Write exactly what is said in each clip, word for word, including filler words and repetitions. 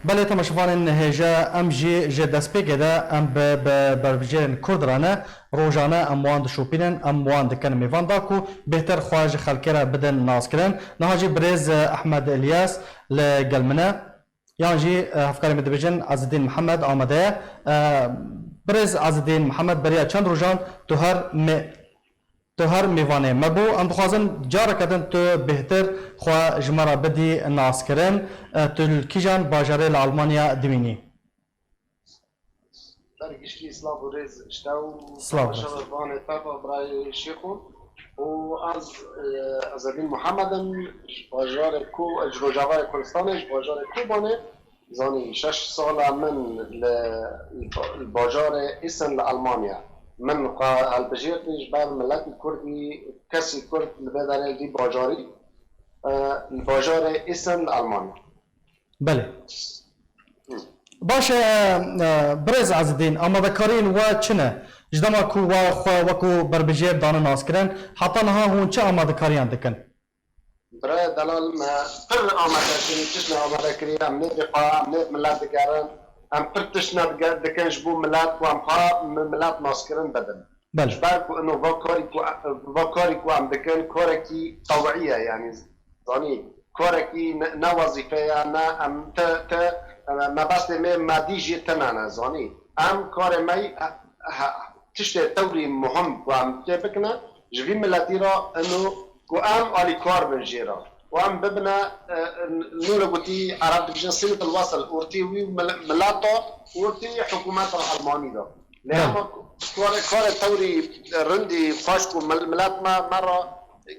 Belê, temaşevanên hêja, em jî ji destpêkê de em bi, bi berbijêrên Kurd re ne, rojane em wan dişopînin, em wan dikin mêvan da ku bêhtir xwe ji xelkê re bidin naskirin. Niha jî birêz, e, Ehmed Ilyas li gel min e, yan jî, e, hevkarê min dibêjin Ezidîn Mihemed amade ye. E, birêz Ezidîn Mihemed, beriya çend rojan tu her mê-, Tu her mêvanê me bû. Em dixwazin careke din tu bêhtir xwe ji me re bidî naskirin. E, tu li kîjan bajarê li Almanya dimînî? Ber giştî silav û rêz ji te û Silav, temaşevanê te ve birayê Şêxo. Û ez, e, Ezedîn Muhammed im, ji bajarê Ko-, ji Rojavayê Kurdistanê, ji bajarê Kobanê. Zanî, şeş sala min li, li bajarê Essen li Almanya. Min xwe hilbijêrtî ji ber miletî Kurdî, kesî Kurd li vê derê li vî bajarî, e, li bajarê Essen li Almanya. Belê. Hı. Baş e, e, birêz Ezidîn, amadekariyên we çi ne? Ji dema ku we xwe wekû berbijêr dane naskirin, heta niha hûn çi amadekariyan dikin? Bire delal me pir amade kirî, tiştine amade kirî, em nêvê xwe, em nêv milet digerin, em pir tiştine dige-, dikin ji bo milet ku em xwe mi-, milet naskirin bidin. Belê. Ji ber ku ino va karî ku, va karî ku em dikin, karekî tewî ye, yanî zanî, karekî ne, ne wezîfe ye, ne em te, te, mebestê me madî jî tune ne, zanî. Em karê me, he, tiştê tewrî muhim ku em tê bikine, ji vî miletî re ino ku em alîkar bin jê re. Û em bibine, e, nû li gotî Ereb dibêjin sîlet el-wesl, ortî wî mil-, mileta, ortî hikûmeta Almanî de. Lê Belê. Hema karê, karê tewrî rindî xweş ku mil-, milet me, me re,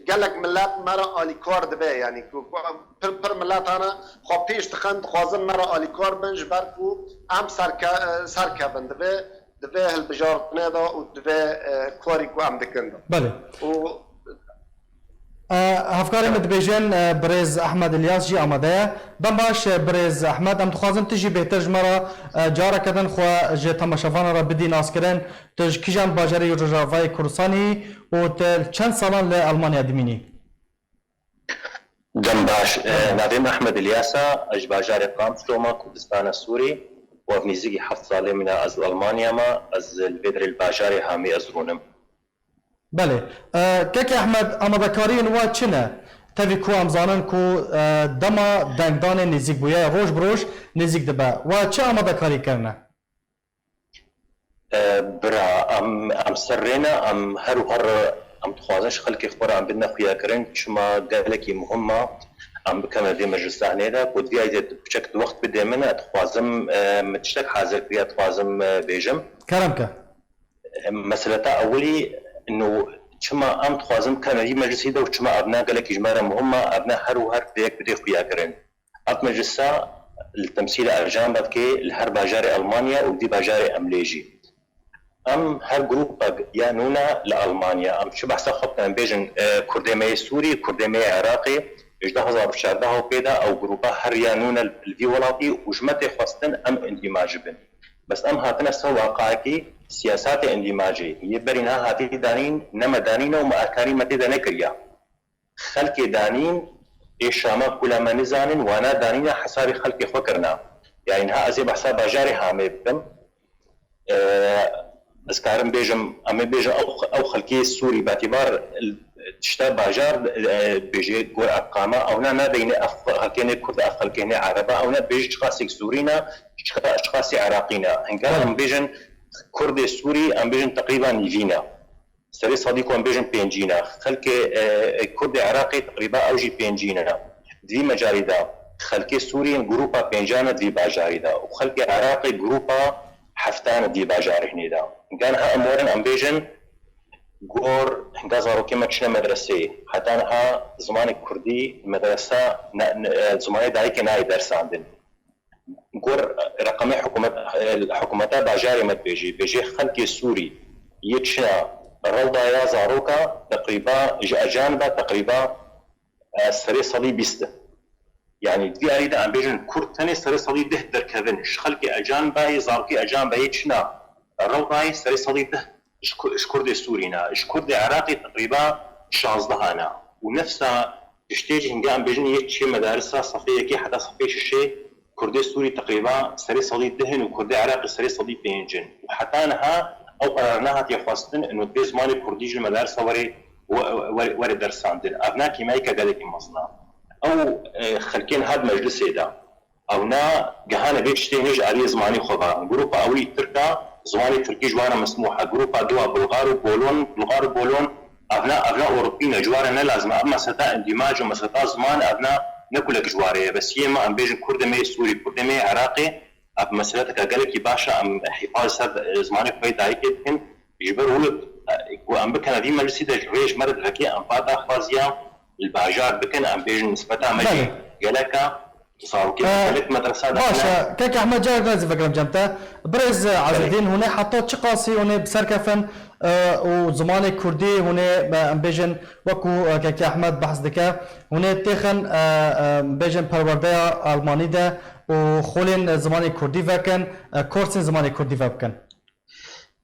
gelek milet me re alîkar dibe, yanî ku, ku pir, pir milet hene, xwe pêş dixin, dixwazin me re alîkar bin, ji ber ku em serke-, e, serkevin dibe. Di vê hilbijartinê de û di vê, e, karî ku em dikin de. Belê. Û E, hevkarê min dibêjin, e, birêz Ehmed Ilyas jî amade ye. Dem baş, e, birêz Ehmed, em dixwazin tu jî bêhtir ji me re, e, careke din xwe ji temaşevanan re bidî naskirin. Tu ji kîjan bajarê yê Rojavayê Kurdistanî û tu çend salan li Almanya dimînî? Dem baş. E, navê min Ehmed Ilyas e, ez ji bajarê Qams doma, Kurdistana Sûrî, û ev nêzîkî heft salê min e ez li Almanya me, ez li vê derê li bajarê Hamê ez rûnim. Belê. E, Kekê Ehmed, amadekariyên we çi ne? Tevî ku em zanin ku, e, dema dengdanê nêzîk bûye, roj bi roj nêzîk dibe. We çi amadekarî kirine? E, bira, em, em ser rê ne, em her û her em dixwazin ji xelkê xwe re em bidine xuyakirin, çima gelekî muhim e, em bikevin vê meclisanê de, ku diviyayê de piçek di wext bidê min, e, dixwazim, e, min tiştek hazir kiriye, dixwazim, e, bêjim. Kerem ke. E, meseleta ewilî, no, çima em dixwazin bikevin vî meclisî de û çima ev ne gelekî ji me re muhim e, ev ne her û her dê yek bidê xuyakirin. Ev meclisa li temsîla ejan vedikê li her bajarê Almanya û vî bajarê em lê jî. Em her grûpek ya nûne li Almanya, em çi behsa xwe bikin, em bêjin, e, Kurdê me yê Sûrî, Kurdê me yê Iraqê, ji du hezar û çardeh û pê de ew grûpa her ya nûne li vî welatî û ji me tê xwestin em îndîmaj bibin. Bes em hatine ser weqayekî siyasatê îndîmajê. Yê berî niha hatî danîn, ne me danîne û me alîkarî me tê de nekiriya. Xelkê danîn, ê Şama ku la me nizanin, wana danîne hesabê xelkê xwe kirina. Yanî niha ez ê behsa bajarê Hamê bikim. E, ez karim bêjim, em ê bêjin ew, ew xelkê Sûrî, betîbar tişta bajar, e, bêjê gor ev qama, ewna nadeyne ev xelkê ne Kurd, ev xelkê ne Ereba, ewna bêjî çiqasek Sûrî ne, çiqa-, çiqasî Iraqî ne. Hinga em bêjin Kurdê Sûrî, em bêjin teqrîban nîvî ne. Serê sedî ku em bêjin pêncî ne. Xelkê, e, e, Kurdê Iraqê teqrîba ew jî pêncî ne. Di vî mecarî de xelkê Sûriyê grûpa pêncan e di vî bajarî de û xelkê Iraqê grûpa heftan e di vî bajarê hinê de. Hinga niha em werin em bêjin gor hinga zarokê me çine medreseyê. Heta niha zimanê kurdî medresa ne, ne, e, zimanê dayikê nayê dersandin. Gor reqemê hikûmet, hikûmeta bajarê me dibêjê, dibêjê xelkê Sûrî yê çine rewda ya zaroka teqrîba ji ejan ve teqrîba, e, serê sedî bîst e. Yanî di vî alî de em bêjin Kurd tenê serê sedî deh derkevin. Ji xelkê ecan ve yê zarokê ecan ve yê çine rewdayê serê sedî deh ji Ku-, ji Kurdê Sûrî ne. Ji Kurdê Iraqê teqrîba şazdeh ne. Û nefsa tiştê jî hinga em bêjin yê çê medarisa sefê yekê heta sefê şişê Kurdê Sûrî teqrîba serê sedî deh in û Kurdê Iraqê serê sedî pênc in. Û heta niha ew qerar nehatiye xwestin û divê zimanê Kurdî ji li medarsa were, were, were dersandin. Ev ne kêmeyeke gelekî mezin e. Ew, e, xelkên her meclisê de. Ew ne gehane vê tiştê hêj aliyê zimanê xwe ve. Grupa ewî Tirk e, zimanê Tirkî ji wan re mesmûh e. Grupa dua Bulgar û Polon, Bulgar û Polon, ev ne, ev ne Ewropî ne, ji wan re ne lazim e. Ev meseta îndîmac û meseta ziman, ev ne, ne kulek ji wan re ye. Besiyê me, em bêjin Kurdê me yê Sûrî, Kurdê me yê Iraqê, ev meseleteke gelekî baş e. Em hîfa li ser, e, zimanê xwe yê dayikê dikin. Ji ber wilo, e, ku em bikene vî meclisî de rê ji me re direke, em va daxwaziya li bajar bikin, em bêjin nisbeta me jî Belê. gelek e. Zarokê Ee, gelek medresa de baş hene. e, kek Ehmed, carek din ez vekirim cem te. Birêz, e, Azedîn, hûn ê heta çi qasî hûn ê bi ser kefin, e, û zimanê kurdî hûn ê, e, em bêjin, wekû, e, kek Ehmed behs dike, hûn ê têxin, e, e, bêjin perwerdeya Almanî de û xolên, e, zimanê kurdî vekin, e, korsên zimanê kurdî vebikin?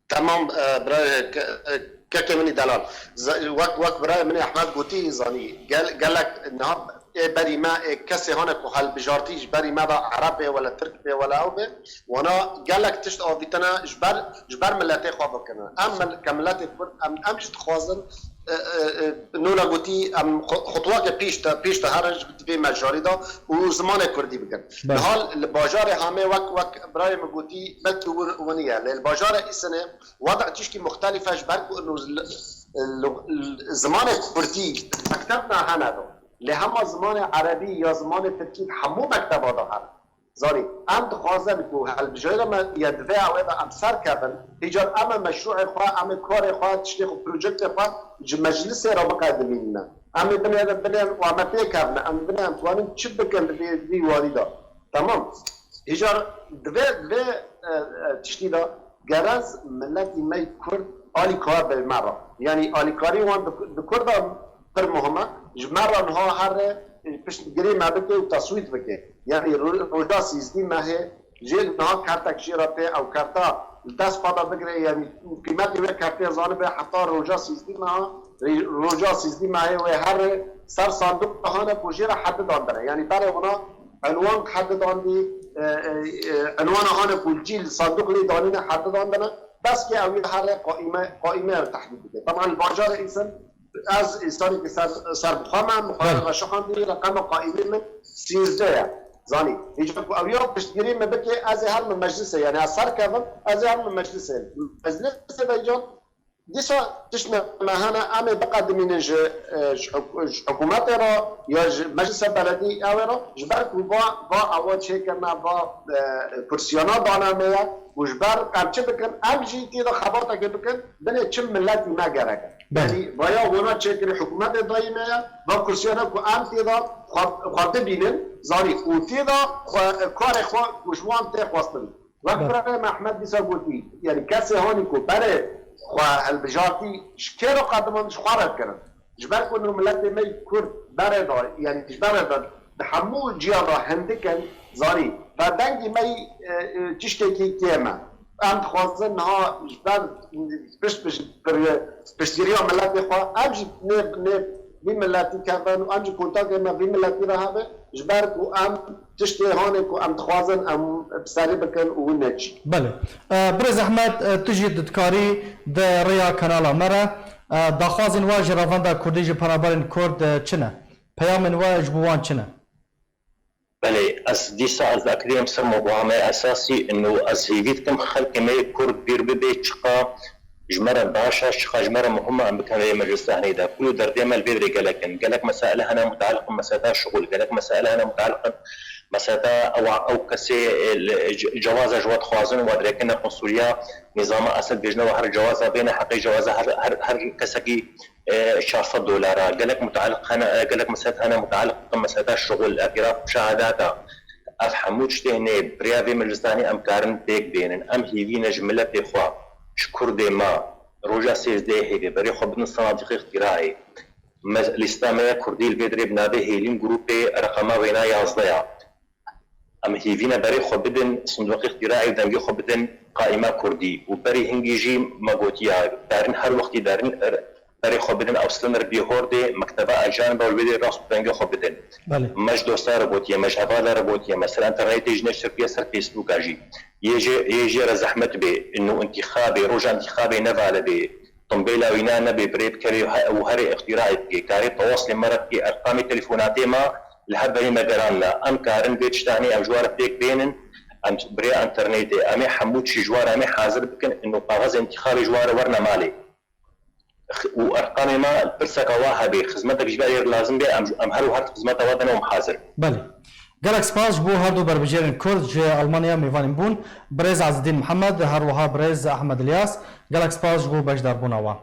Temam, e, birayê ke-, e, kekê min î delal. Z-, wek, wek birayê min ê Ehmed gotî, zanî, gel-, gelek niha ê berî me, ê kesê hane ku helbijartî ji berî me de Ereb bê, wele Tirk bê, wele ew bê, wana gelek tişt avîtine ji ber, ji ber miletê xwe bikine. Em mil-, ke miletê Kurd, em, em jî dixwazin, e, e, e, nûna gotî, em xu-, xutwake pêş de, pêş de herin ji vê mejarî de û zimanê Kurdî bikin. Belê. Niha li bajarê Hamê wek, wek birayê min gotî, belkî win-, winî ye. Lê li bajarê Îsinê wada tişkî muxtelîf e ji ber ku ino li, li, li, zimanê Kurdî mektebna hene do. Lê hema zimanê Erebî ya zimanê Tirkî di hemû mekteba de hene. Zanî, em dixwazin ku helbijêra me ya divê ew ê de em serkevin, hêcar em ê meşrûê xwe, em ê karê xwe, tiştê xwe, projektê xwe ji meclisê re biqedimînine. Em ê binêrin, binêrin û em ê pêkevine, em binê em twanin çi bikin di vê, vî warî de. Temam. Hêjar divê, divê, e, e, tiştî de gerez miletî me yê Kurd alîkar be me re. Yanî alîkarî wan di, di Kurda pir muhim e. Ji me re niha here, e, piştgirê me bike û teswît bike. Yanî ro-, roja sîzdî mehê jê niha kertek jê re tê, ew kerta li dest xwe de bigire, yanî qîmetê wê kertê zanibe heta roja sîzdî meha, rê-, roja sîzdî mehê wê herê ser sanduq de hane ku jê re hedi dandine. Yanî berê wana enwan hedi dandî, e, e, e, enwana hane ku cî li sanduq lê danîne hedi dandine, bes ke ew ê herê qaîme, qaîme re tehdîd bike. Teban li bajarê Îsin ez însanekî ser, ser bi xwe me, min xwe Belê. veşixandî, reqema qaîmê min sîzdeh ye. Zanî, hêja ku ew ya piştgirî min bike, ez ê her min meclisê, yanî ez serkevim, ez ê her min meclisê. Meclisê de can, dîsa tişt me, me hene, em ê biqedimînin ji, e, ji huk-, ji hikûmetê re, ya ji meclisa beledî ew ê re, ji ber ku va, va ewa çêkirine, va, e, kursiyana dane me ye, û ji ber em çi bikin, em jî tê de xebatekê bikin, binê çi miletî me gerek e. Belê. Yanî, vaya wana çêkirî hikûmetê dayî me ye, va kursiyana ku em tê de xwe, xwe bibînin, zanî, û tê de xwe, karê xwe ku ji wan tê xwestin. Wek Belê. birayê Mehmed dîsa gotî, yanî kesê hanî ku berê xwe hilbijartî ji kê re qediman, ji xwe re dikirin. Ji ber ku nû miletê me yê Kurd berê de, yanî ji berê de di hemû ciya de hindik in, zanî, ve dengê me yê, e, e, tiştekî kêm e. Em dixwazin niha ji ber pişt, pişt, pir-, piştgiriya miletê xwe, em jî nê, nê vî miletî kevin û em jî kontakê me vî miletî re hebe, ji ber ku em tiştê hanê ku em dixwazin em bi serî bikin û win neçî. Belê. E, Birêz Ehmed, e, tu jî tu dikarî di rêya kanala me re, e, daxwazên we ji revenda Kurdî, ji penaberên Kurd, e, çi ne? Peyamên we ji bo wan çi ne? Belê, ez dîsa ez akidînim ser mewdûa me esasî, ino ez hêvî dikim xelkê me yê Kurd bîr bibe çiqa ji me re baş e, çiqa ji me re muhim e, em bikin vê meclisa hinê de. Kul û derdê me li vê derê gelek in. Gelek mesaile hene mutaliq in meseta şixul, gelek mesaile hene mutaliq in meseta ew, ew kesê, e, li, ce-, cewaza ji we dixwazin û we dirêkin ne konsuliya nîzama Esed bêjine we her cewaza bêne heqê cewaza her, her, her kesekî e, çar sed dolara, gelek mutaliq hene, e, gelek meselê hene mutaliq bi mesele şixul, ev îraq şehadata. Ev hemû tiştê hinê bi rêya vê meclisanê em karin pêk bênin. Em hêvî ne ji miletê xwe, ji kurdê me, roja sêzdehê hêvê berê xwe bidin sanadîqê îxtîraê. Me, lîsta me ya kurdî li vê dirê bi navê Hêlîn Grûpê reqema wêna yazdeh ya. Em hêvî ne berê xwe bidin sindoqê îxtîraê û dengê xwe bidin qaîma kurdî û berî hingî jî me gotiya, darin her wextî darin er-, berê xwe bidin ew slinir bî hordê, mekteba ejan be wê dê rast û dengê xwe bidin. Belê. Me ji dosta re gotiye, me ji hevala re gotiye, me ser internetê jî neşir kiriye, ser Facebooka jî. Yê jê, yê jê re zehmet bê, inu intixabê, roja intixabê nevale bê, tombêla wîna nebê, birê bikevê û he-, û herê îxtîraê bikê, karê tewaslê me re bikê, erqamê telefonatê me li her berê me geranine. Em karin vê tiştanê em ji we re pêk bênin, em birê internetê, em ê hemû çî ji we re em ê hazir bikin, inu kaxezê intixabê ji we re werine malê. X-, û erqamê me pirseka wa hebe, xizmetek ji berê lazim be, em, em her û her xizmeta wa dene û em hazir. Belê. Gelek spas ji bo her du berbijêrên Kurd ji Almanya mêvanên bûn. Birêz Ezedîn Mihemed, her wiha birêz Ehmed Ilyas. Gelek spas ji bo beşdarbûna wan.